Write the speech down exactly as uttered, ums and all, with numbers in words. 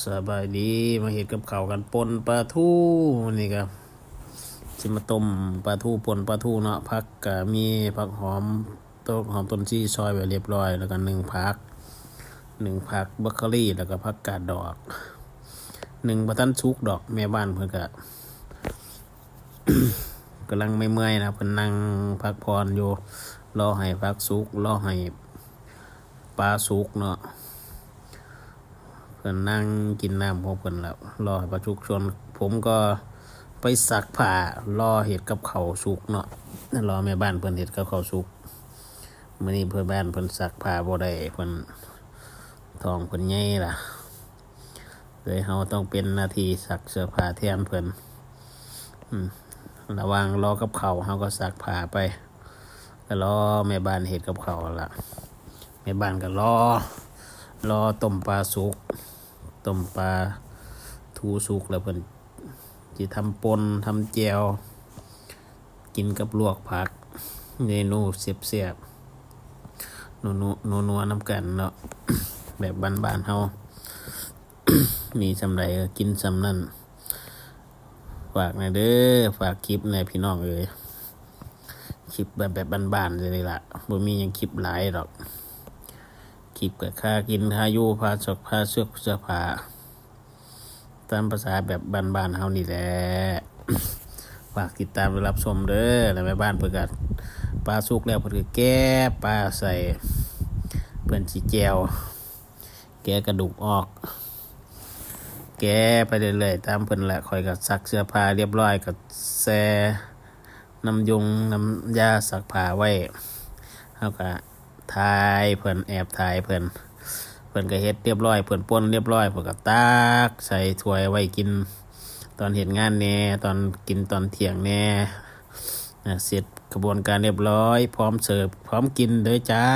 สบายดี มาเฮ็ดกับข้าวกัน ป่นปลาทู มื้อนี้ก็สิมาต้มปลาทู ป่นปลาทูเนาะ ผักก็มีผักหอม ต้นหอมต้นซี่ซอยไว้เรียบร้อย แล้วก็นึ่งผัก นึ่งผักบรอกโคลี แล้วก็ผักกาดดอก นึ่งบ่ทันสุกดอก แม่บ้านเพิ่นก็ กำลังเมื่อยๆนะ เพิ่นนั่งพักผ่อนอยู่ รอให้ผักสุก รอให้ปลาสุกเนาะ เพิ่นนั่งกินน้ำของเพิ่นแล้ว รอให้ปลาสุก ส่วนผมก็ไปซักผ้า รอเฮ็ดกับข้าวสุกเนาะ รอแม่บ้านเพิ่นเฮ็ดกับข้าวสุก มื้อนี้เพิ่น บ้านเพิ่นซักผ้าบ่ได้ เพิ่น ท้องเพิ่นใหญ่ล่ะ เลยเฮาต้องเป็นหน้าที่ซักเสื้อผ้าแทนเพิ่น อืม ระหว่างรอกับข้าว เฮาก็ซักผ้าไป ก็รอแม่บ้านเฮ็ดกับข้าวล่ะ แม่บ้านก็รอ รอต้มปลาสุก ต้มปลาทูสุกแล้วเพิ่นสิทำป่น ทำแจ่ว กินกับลวกผัก เมนูแซ่บๆ นัวๆ นัวๆ นำกันเนาะ แบบบ้านๆ เฮา มีส่ำใดก็กินส่ำนั้น ฝากแหน่เด้อ ฝากคลิปแหน่พี่น้องเอ้ย คลิปแบบ แบบบ้านๆ จั่งซี้ล่ะ บ่มีหยังคลิปหลายดอก คลิปก็ค่ากินค่าอยู่ ค่าซอกค่าเสื้อ เสื้อผ้า ตามภาษาแบบบ้านๆ เฮานี่แหละ ฝากติดตามและรับชมเด้อ แล้วแม่บ้านเพิ่นก็ ปลาสุกแล้วเพิ่นก็แกะปลาใส่ เพิ่นสิแจ่ว แกะกระดูกออก แกะไปเรื่อยๆ ตามเพิ่นแหละ ข้อยก็ซักเสื้อผ้าเรียบร้อย ก็แช่น้ำยงน้ำยาซักผ้าไว้ เฮาก็ถ่ายเพิ่น แอบถ่ายเพิ่น เพิ่นก็เฮ็ดเรียบร้อย เพิ่นป่นเรียบร้อย เพิ่นก็ตักใส่ถ้วยไว้กิน ตอนเฮ็ดงานแหน่ ตอนกินตอนเที่ยงแหน่ อ่ะ เสร็จกระบวนการเรียบร้อย พร้อมเสิร์ฟ พร้อมกินเด้อจ้า